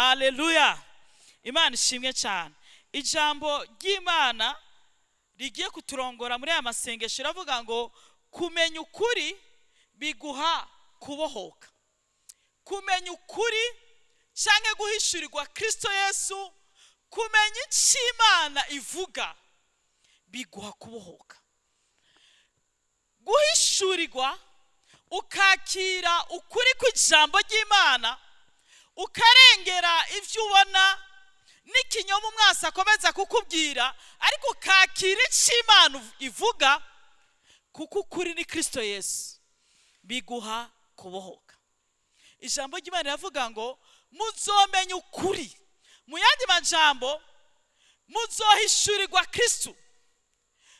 Haleluya, Imana ishimwe cyane. Ijambo ry'Imana rigiye kuturongora muri aya masengesho iravuga ngo kumenya ukuri biguha kubohoka. Kumenya ukuri cyangwa guhishurirwa Kirisito Yesu, kumenya icyo Imana ivuga biguha kubohoka. Guhishurirwa ukakira ukuri kw'ijambo ry'Imana, ukarengera ibyo ubona n'ikinyoma umwasi akomeza kukubwira, ariko ukakira icyo Imana ivuga, kuko ukuri ni Kirisito Yesu, biguha kubohoka. Ijambo ry'Imana riravuga ngo muzomenya ukuri. Mu yandi majambo, muzohishurirwa Kristo,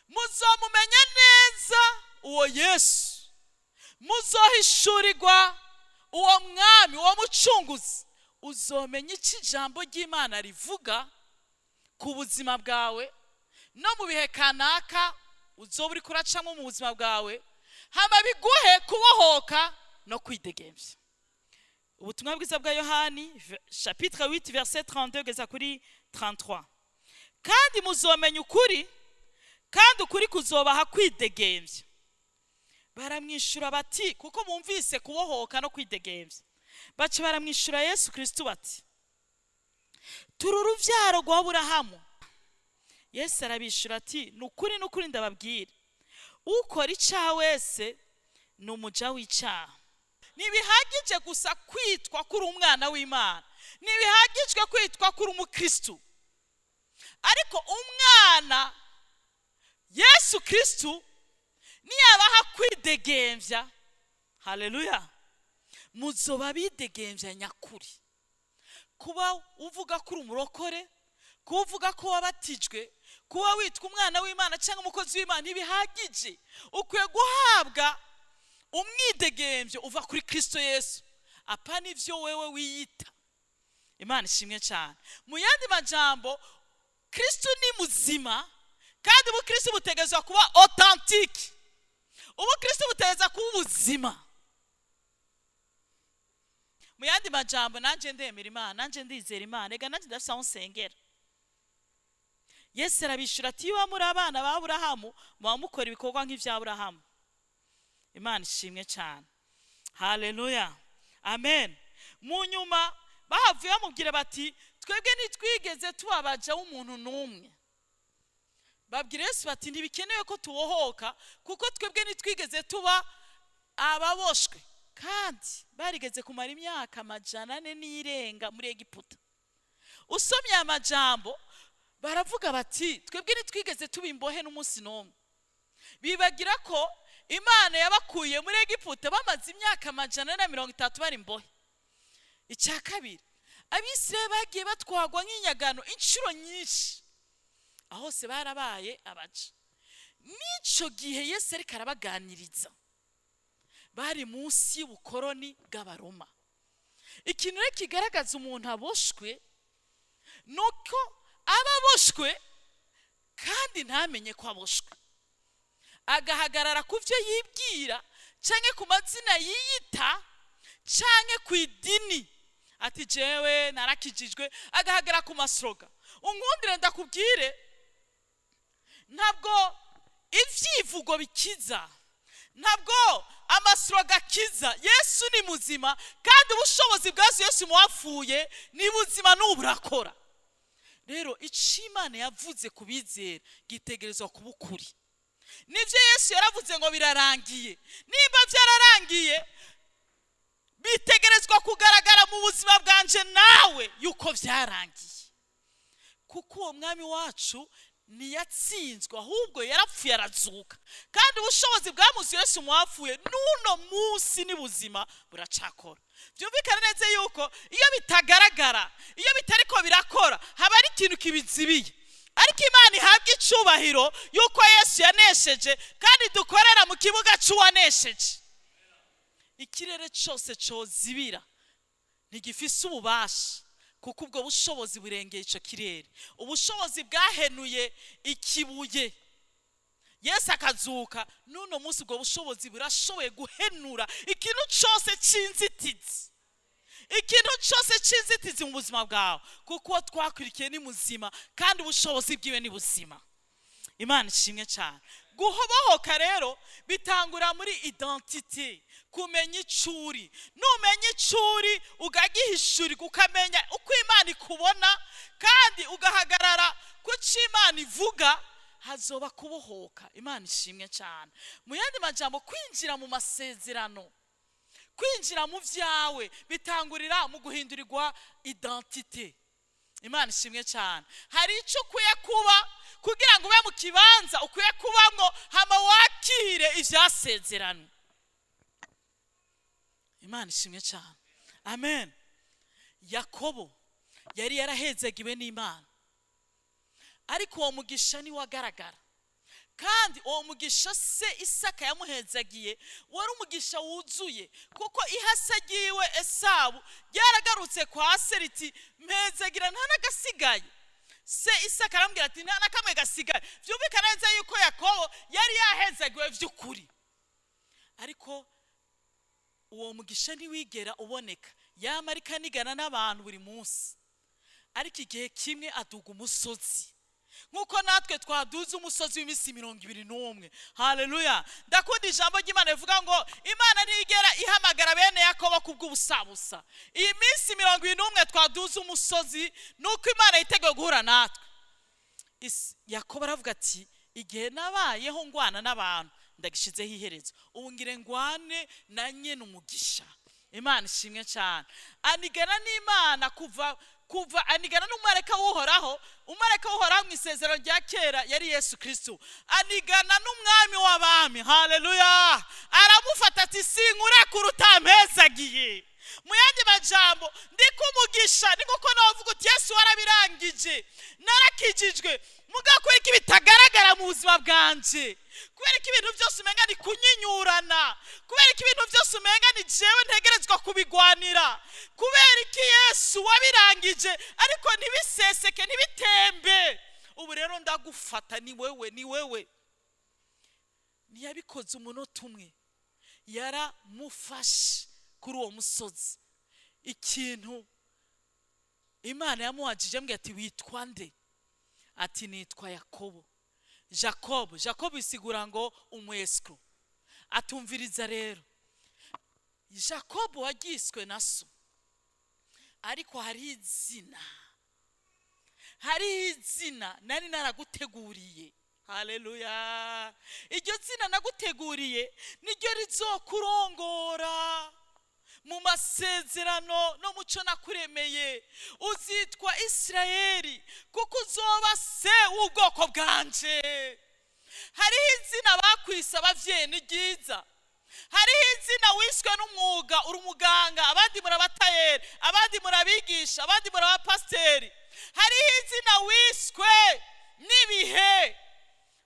muzomumenya neza uwo Yesu, muzohishurirwa uwo Mwami, uwo Mucunguzi. Uzomenya icyo ijambo ry'Imana rivuga ku buzima bwawe no mu bihe kanaka uzoba uri kuracamo mu buzima bwawe, hama biguhe kubohoka no kwidegembya. Ubutumwa bwiza bwa Yohani, chapitre 8, verset 32 kugeza kuri 33. Kandi muzomenya ukuri, kandi ukuri kuzobaha kwidegembya. Baramwishyura bati, kuko bumvise kubohoka no kwidegembya, baca baramwishyura Yesu Kristo bati: "Turi urubyaro rwa Aburahamu." Yesu arabishyura ati: "Ni ukuri, ni ukuri ndababwira, ukora icyaha wese ni umuja w'icyaha." Ntibihagije gusa kwitwa ko uri umwana w'Imana, ntibihagije kwitwa ko uri umukristu, ariko umwana Yesu Kristu niyabaha kwidegembya, haleluya, muzoba bidegembya nyakuri. Kuba uvuga ko uri umurokore, kuba uvuga ko wabatijwe, kuba witwa umwana w'Imana cyangwa umukozi w'Imana ntibihagije. Ukwiye guhabwa umwidegembyo uva kuri Kristo Yesu, apana ibyo wewe wiyita. Imana ishimwe cyane. Mu yandi majambo, Kristo ni muzima, kandi ubukristo butegerezwa kuba authentique, ubukristo butegerezwa kuba ubuzima. Mu yandi majambo, nanjye ndemera Imana, nanjye ndizera Imana, ega nanjye ndafite aho nsengera. Yesu arabishyura ati: "Iyo muri abana ba Aburahamu, muba mukora ibikorwa nk'ibya Aburahamu." Imana ishimwe cyane. Haleluya, amen. Mu nyuma bahavuye bamubwira bati: "Twebwe ntitwigeze tubabaja w'umuntu n'umwe." Babwira Yesu bati: "Ntibikenewe ko tubohoka, kuko twebwe ntitwigeze tuba ababoshwe." Kandi barigeze kumara imyaka 400 n'irenga muri Egiputa. Usomye aya majambo, baravuga bati: "Twebwe ntitwigeze tuba imbohe n'umunsi n'umwe." Bibagira ko Imana yabakuye muri Egiputa bamaze imyaka 430 bari imbohe. Icya kabiri, Abisirayeli bagiye batwagwa nk'inyagano inshuro nyinshi, aho hose barabaye abaja. N'icyo gihe Yesu ariko arabaganiriza, bari munsi y'ubukoroni bw'Abaroma. Ikintu rero kigaragaza umuntu aboshwe ni uko aba aboshwe kandi ntamenye ko aboshwe, agahagarara ku byo yibwira cyangwa ku mazina yiyita cyangwa ku idini, ati: "Jewe narakijijwe," agahagarara ku maslogan. Unkundire ndakubwire, ntabwo ibyivugo bikiza, ntabwo amaslogan akiza. Yesu ni muzima, kandi ubushobozi bwa Yesu mu wapfuye ni buzima, n'ubu burakora. Rero icyo Imana yavuze ku bizera gitegerezwa kuba ukuri. Nibyo Yesu yaravuze ngo birarangiye. Nimba byararangiye, bitegerezwa kugaragara mu buzima bwanje nawe yuko byarangiye, kuko uwo Mwami wacu ntiyatsinzwe, ahubwo yarapfuye arazuka, kandi ubushobozi bwamuzuye Yesu mu wapfuye n'uno munsi ni buzima, buracakora. Byumvikane neza yuko iyo bitagaragara, iyo bitariko birakora, haba ari ikintu kibizibiye. Ariko Imana ihabwa icubahiro yuko Yesu yanesheje, kandi dukorera mu kibuga cy'uwanesheje. Ikirere cyose cyozibira ntigifise ububasha, kuko ubwo bushobozi burengeye icyo kirere. Ubushobozi bwahenuye ikibuye Yesu akazuka, n'uno munsi ubwo bushobozi burashoboye guhenura ikintu cyose cy'inzitizi. Ikintu cyose cy'inzitizi mu buzima bwawe, kuko uwo twakurikiye ni muzima kandi ubushobozi bwiwe ni buzima. Imana ishimwe cyane. Guhobohoka rero bitangura muri identité, kumenya icyo uri. Numenya icyo uri, ukagihishurirwa, ukamenya uko Imana ikubona kandi ugahagarara ku cyo Imana ivuga, hazoba kubohoka. Imana ishimwe cyane. Mu yandi majambo, kwinjira mu masezerano, kwinjira mu byawe, bitangurira mu guhindurirwa identité. Imana ishimwe cyane. Hari icyo ukwiye kuba kugira ngo ube mu kibanza ukwiye kubamwo, hama wakire ibyasezerano. Imana ishimwe cyane. Amen. Yakobo yari yarahezagiwe n'Imana, ariko uwo mugisha ntiwagaragara. Kandi uwo mugisha se Isaka yamuhezagiye wari umugisha wuzuye, kuko ihasa ryiwe Esawu ryaragarutse kwa se riti: "Mpezagira, nta n'agasigaye." Se Isaka arambwira ati: "Nta na kamwe gasigaye." Byumvikana neza yuko Yakobo yari yahezagiwe by'ukuri, ariko uwo mugisha ntiwigera uboneka. Yama ariko anigana n'abantu buri munsi. Ariko igihe kimwe aduga umusozi, nk'uko natwe twaduze umusozi w'iminsi 21. Haleluya! Ndakunda ijambo ry'Imana rivuga ngo Imana ntigera ihamagara bene Yakobo kubw'ubusabusa. Iyi minsi 21 twaduze umusozi ni uko Imana yiteguye guhura natwe. Yakobo aravuga ati: "Igihe nabayeho ngwana n'abantu ndagishizeho iherezo, ubu ngire ngwane na nyene umugisha." Imana ishimwe cyane. Anigana n'Imana kuva anigana n'umumarayika w'Uhoraho. Umumarayika w'Uhoraho mu isezerano rya kera yari Yesu Kristo. Anigana n'Umwami w'abami. Haleluya! Aramufata ati: "Sinkurekura utampezagiye." Mu yandi majambo, ndi kumugisha ni kuko navuga uti: "Yesu warabirangije, narakijijwe, mugabo kubera ko bitagaragara mu buzima bwanje, kubera ko ibintu byose umenga ni kunyinyurana, kubera ko ibintu byose umenga ni jewe ntegerezwa kubigwanira, kubera ko Yesu wabirangije ariko ntibiseseke, ntibitembe, ubu rero ndagufata, ni wewe, ni wewe." Ntiyabikoze umunota umwe, yaramufashe kuri uwo musozi. Ikintu Imana yamuhagije, ambwira ati: "Witwa nde?" Ati: "Nitwa Yakobo, Jacob." Jacob bisigura ngo umwesiko. Atumviriza rero Jacob, wagiswe na so, ariko hariho izina, hariho izina nari naraguteguriye. Haleluya! Iryo zina naguteguriye niryo rizokurongora mu masezerano no muco nakuremeye. Uzitwa Isirayeli, kuko uzoba se w'ubwoko bwanje. Hariho izina bakwise abavyeyi, ni ryiza. Hariho izina wiswe n'umwuga, uri umuganga, abandi muri abatayeri, abandi muri abigisha, abandi muri abapasiteri. Hariho izina wiswe n'ibihe,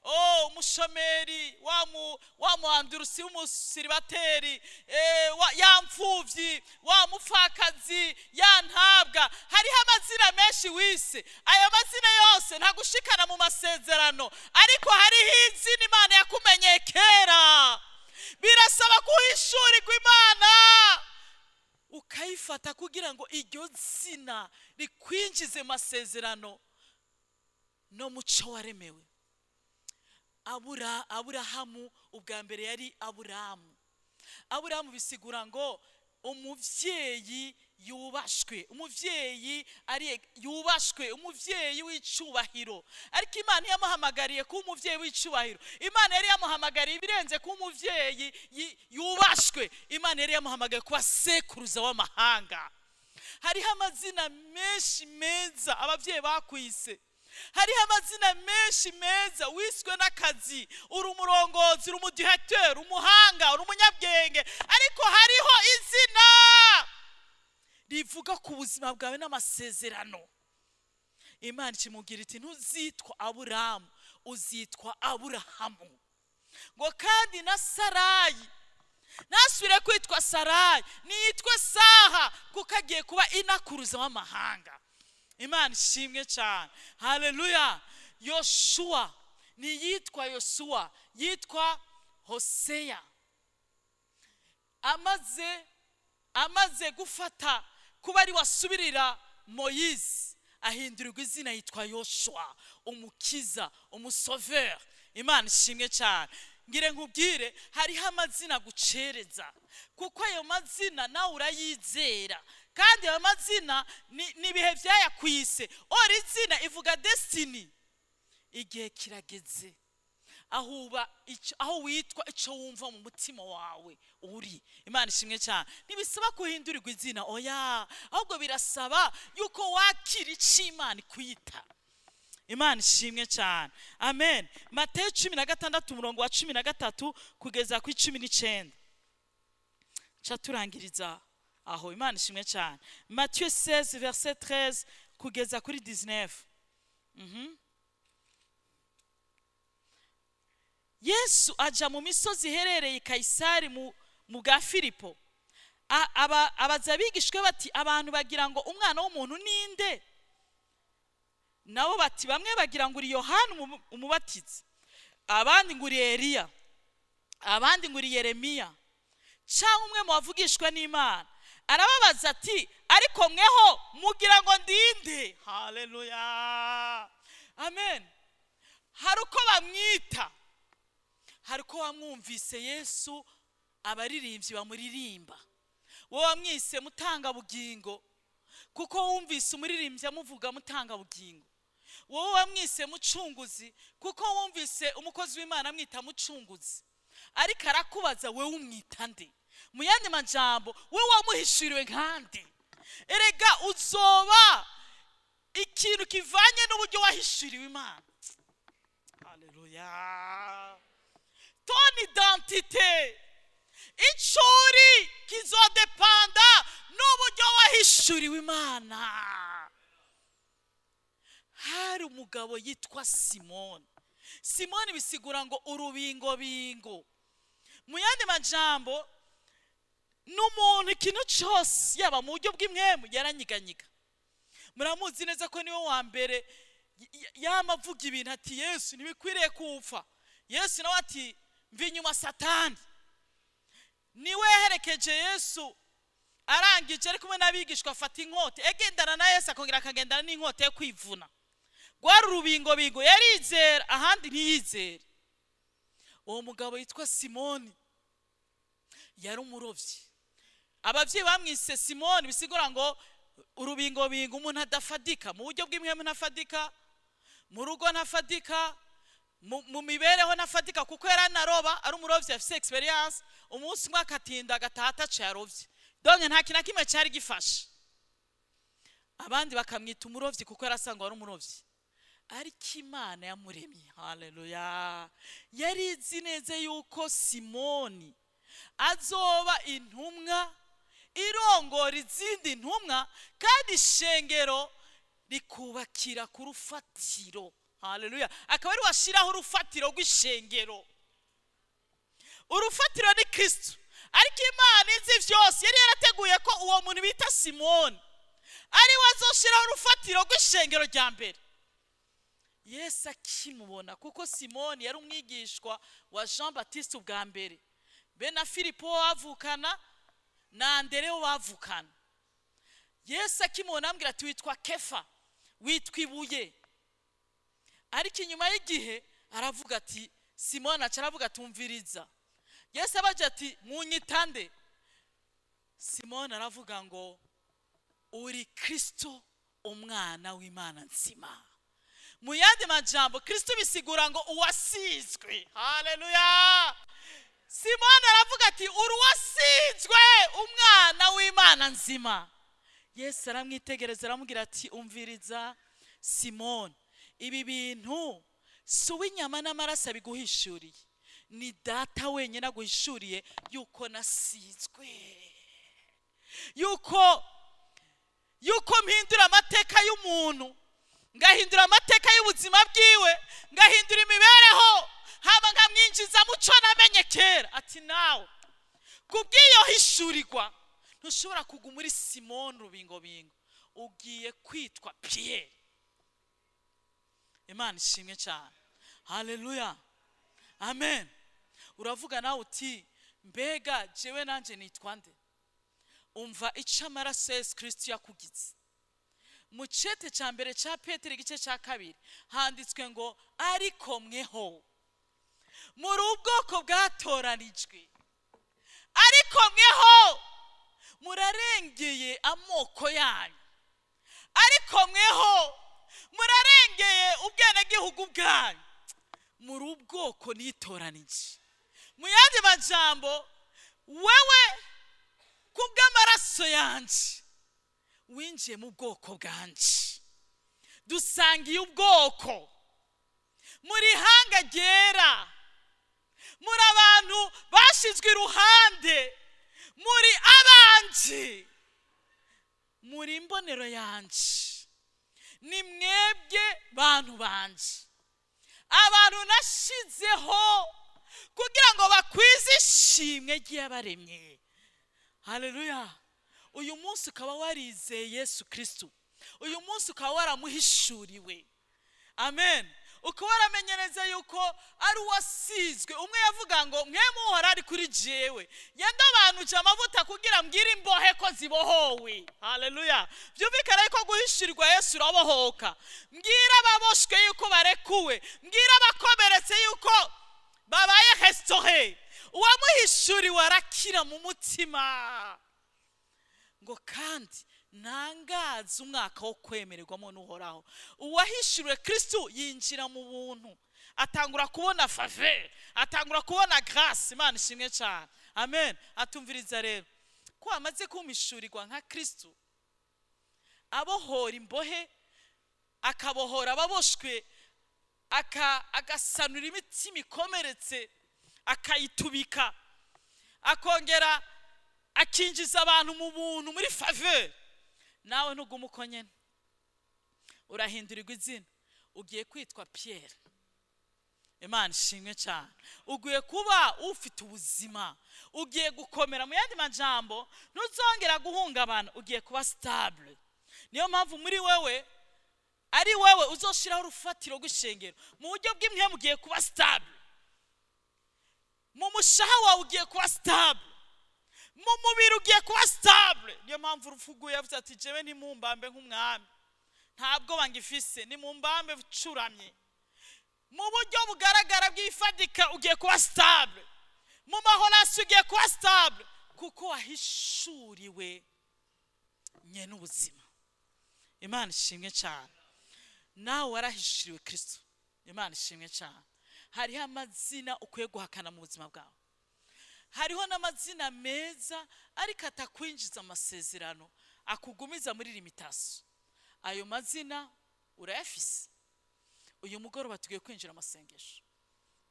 oh, umushomeri, wa muhandurusi w'umusiribateri, ya mfuvyi, wa mupfakazi, ya ntabwa. Hariho amazina menshi wise. Ayo mazina yose ntagushikana mu masezerano, ariko hariho izina Imana yakumenyeye kera. Birasaba kuhishurirwa Imana, ukayifata kugira ngo iryo zina rikwinjize mu masezerano no muco waremewe. Aburahamu ubwa mbere yari Aburamu. Aburamu bisigura ngo umuvyeyi yubashwe, umuvyeyi ari yubashwe, umuvyeyi w'icubahiro. Ariko Imana yamuhamagariye kuba umuvyeyi w'icubahiro. Imana yari yamuhamagariye ibirenze kuba umuvyeyi yubashwe. Imana yari yamuhamagariye kuba sekuruza w'amahanga. Hariho amazina menshi meza abavyeyi bakwise, hariho amazina menshi meza wiswe n'akazi, uri umurongozi, uri umudirecteur, umuhanga, uri umunyabwenge, ariko hariho izina rivuga ku buzima bwawe n'amasezerano. Imana ikimubwira iti: "Ntuzitwa Aburamu, uzitwa Aburahamu." Ngo kandi na Sarayi ntasubire kwitwa Sarayi, niyitwe Saha, kuko agiye kuba inakuruza w'amahanga. Imana ishimwe cyane. Haleluya! Yoshuwa ntiyitwa Yosuwa, yitwa Hoseya. Amaze gufata Kuba ari wasubirira Moyize, ahindurirwa izina yitwa Yoshua, umukiza, umusauveur. Imana ishimwe cyane. Ngire nkubwire, hariho amazina agucereza kuko ayo mazina nawe urayizera, kandi ayo mazina ni ibihe byayakwise. Ora izina ivuga destiny. Igihe kirageze aho uba aho witwa icyo wumva mu mutima wawe uri. Imana ishimwe cyane. Ntibisaba kuhindurirwa izina, oya, ahubwo birasaba yuko wakira icyo Imana ikwita. Imana ishimwe cyane, amen. Mateyo 16, umurongo wa 13 kugeza ku 19. Ca turangiriza aho. Imana ishimwe cyane. Matthieu 16 verset 13 kugeza kuri 19. Yesu aja mu misozi iherereye i Kayisari mu bwa Filipo. Abaza abigishwa bati: "Abantu bagira ngo umwana w'umuntu ninde?" Nabo bati: "Bamwe bagira ngo uri Yohani Umubatizi, abandi ngo uri Eliya, abandi ngo uri Yeremiya cyangwa umwe mu bavugishwa n'Imana." Arababaza ati: "Ariko mweho mugira ngo ndinde?" Haleluya, amen. Hari uko bamwita, hari uko wamwumvise Yesu, abaririmbyi bamuririmba. Wowe wamwise mutangabugingo kuko wumvise umuririmbyi amuvuga mutangabugingo. Wowe wamwise mucunguzi kuko wumvise umukozi w'Imana amwita mucunguzi. Ariko arakubaza: "Wowe umwita nde?" Mu yandi majambo, wowe wamuhishuriwe nkande? Erega uzoba ikintu kivanye n'uburyo wahishuriwe Imana. Haleluya. Ton identité, icyo uri, kizodepanda n'uburyo wahishuriwe Imana. Hari umugabo yitwa Simoni. Simoni bisigura ngo urubingobingo. Mu yandi majambo, ni umuntu ikintu cyose, yaba mu buryo bw'impwemu, yaranyiganyiga. Muramuzi neza ko niwe wa mbere yama avuga ibintu ati: "Yesu, ntibikwiriye kupfa." Yesu nawe ati: "Mva inyuma, Satani." Niwe yaherekeje Yesu, arangije ari kumwe n'abigishwa afata inkota, yagendana na Yesu, akongera akagendana n'inkota yo kwivuna. Rwari urubingobingo, yarizera ahandi ntiyizere. Uwo mugabo yitwa Simoni yari umurobyi. Ababyeyi bamwise Simoni, bisigura ngo urubingobingo, umuntu adafadika mu buryo bw'impwemu, ntafadika mu rugo, ntafadika mu mibereho, ntafadika kuko yari anaroba, ari umurobyi afite experience. Umunsi umwe akatinda agataha ataco yarovye, donc nta kintu na kimwe cyari gifashe. Abandi bakamwita umurovyi kuko yari asanzwe ari umurovyi. Ariko Imana yamuremye, haleluya, yari izi neza yuko Simoni azoba intumwa irongora izindi ntumwa, kandi ishengero rikubakira ku rufatiro. Haleluya. Akaba ari washyiraho urufatiro rw'ishengero. Urufatiro ni Kristo. Ariko Imana izi byose yari yarateguye ko uwo muntu bita Simoni ari we azoshyiraho urufatiro rw'ishengero rya mbere. Yesu akimubona, kuko Simoni yari umwigishwa wa Jean Baptiste ubwa mbere, be na Filipo bavukana, na Anderewo bavukana. Yesu akimubona ambwira ati: "Witwa Kefa, witwa ibuye." Ariko inyuma y'igihe aravuga ati, Simoni aca aravuga ati: "Umviriza." Yesu abaje ati: "Munyita nde?" Simoni aravuga ngo: "Uri Kristo, umwana w'Imana nzima." Mu yandi majambo, Kristo bisigura ngo uwasizwe. Haleluya. Simoni aravuga ati: "Uri uwasizwe, umwana w'Imana nzima." Yesu aramwitegereza, aramubwira ati: "Umviriza Simoni, ibi bintu si uw'inyama n'amaraso abiguhishuriye, ni Data wenyine aguhishuriye yuko nasizwe, yuko mpindura amateka y'umuntu, ngahindura amateka y'ubuzima bwiwe, ngahindura imibereho, haba nkamwinjiza muco namenye kera." Ati: "Nawe kubw'iyo hishurirwa ntushobora kuguma uri Simoni rubingobingo, ugiye kwitwa Pierre." Imana ishimwe cyane, haleluya, amen. Uravuga nawe uti: "Mbega jewe nanjye nitwa nde?" Umva icyo amaraso ya Yesu Kirisito yakugize. Mu cete cya mbere cya Petero, igice cya 2, handitswe ngo: "Ariko mweho muri ubwoko bwatoranijwe, ariko mweho murarengeye amoko yanyu, ariko mweho murarengeye ubwenegihugu bwanyu, muri ubwoko nitoranije." Mu yandi majambo, wewe kubw'amaraso yanjye winjiye mu bwoko bwanje, dusangiye ubwoko, muri ihanga ryera, muri abantu bashyizwe iruhande, muri abanje, muri imbonero yanje, ni mwebwe bantu banje, abantu nashizeho kugira ngo bakwize ishimwe ry'Iyabaremye. Haleluya! Uyu munsi ukaba warizeye Yesu Kirisitu, uyu munsi ukaba waramuhishuriwe, amen, ukaba waramenyereza yuko ari uwasizwe. Umwe yavuga ngo: "Mwe muhora ari kuri jewe, yandabanuje amavuta kugira mbwire imbohe ko zibohowe." Haleluya! Byumvikana yuko guhishurirwa Yesu urabohoka. "Mbwira ababoshwe yuko barekuwe, mbwira abakomeretse yuko babaye restaurés." Uwamuhishuriwe arakira mu mutima. Ngo kandi ntangaze umwaka wo kwemererwamo n'Uhoraho. Uwahishuriwe Kirisitu yinjira mu buntu, atangura kubona faveur, atangura kubona grâce. Imana ishimwe cyane, amen. Atumviriza rero ko amaze kumpishurirwa nka Kirisitu abohora imbohe, akabohora ababoshwe, agasanura imitima ikomeretse, akayitubika, akongera akinjiza abantu mu buntu, muri faveur. Nawe ntuguma uko nyine, urahindurirwa izina, ugiye kwitwa Pierre. Imana ishimwe cyane. Ugiye kuba ufite ubuzima, ugiye gukomera. Mu yandi majambo, ntuzongera guhungabana, ugiye kuba stable. Niyo mpamvu muri wewe, ari wewe uzoshiraho urufatiro rw'ishengero. Mu buryo bw'imwe ugiye kuba stable, mu mushaha wawe ugiye kuba stable, mu mubiri ugiye kuba stable. Niyo mpamvu urupfu yavuze ati: "Jewe ntimumbambe nk'umwami, ntabwo bangifise, nimumbambe curamye." Mu buryo bugaragara bw'ifadika ugiye kuba stable, mu mahorasi ugiye kuba stable, kuko wahishuriwe nyene ubuzima. Imana ishimwe cyane. Nawe warahishuriwe Kristo. Imana ishimwe cyane. Hariho amazina ukwiye guhakana mu buzima bwawe, hariho n'amazina meza ariko atakwinjiza amasezerano, akugumiza muri limitation. Ayo mazina urayafise. Uyu mugoroba tugiye kwinjira amasengesho.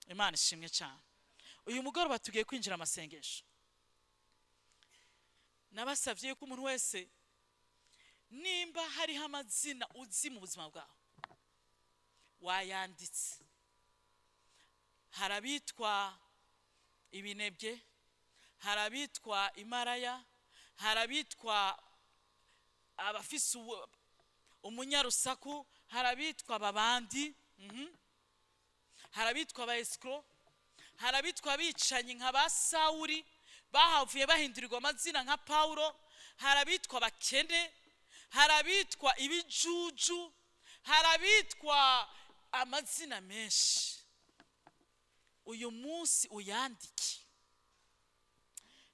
Imana ishimwe cyane. Uyu mugoroba tugiye kwinjira amasengesho. Nabasabye yuko umuntu wese, nimba hariho amazina uzi mu buzima bwawe, wayanditse. Hari abitwa ibinebwe, hari abitwa imaraya, hari abitwa abafise umunyarusaku, hari abitwa ababandi, hari abitwa aba escrocs, hari abitwa abicanyi nka ba Sawuri bahavuye bahindurirwa amazina nka Pawulo, hari abitwa abakene, hari abitwa ibijuju, hari abitwa amazina menshi. Uyu munsi uyandike.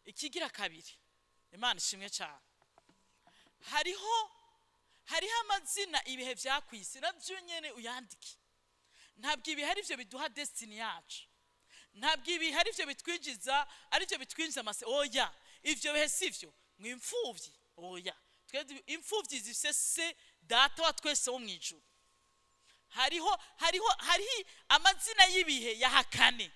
Ikigira kabiri, Imana ishimwe cyane, hariho amazina ibihe byakwise, nabyo nyine uyandike. Ntabwo ibihe ari byo biduha destiny yacu, ntabwo ibihe ari byo bitwinjiza, ari byo bitwinjiza amase. Oya, ibyo bihe si byo. Mu imfubyi, oya, twe imfubyi zifise se Data wa twese wo mu ijuru. Hariho amazina y'ibihe yahakane.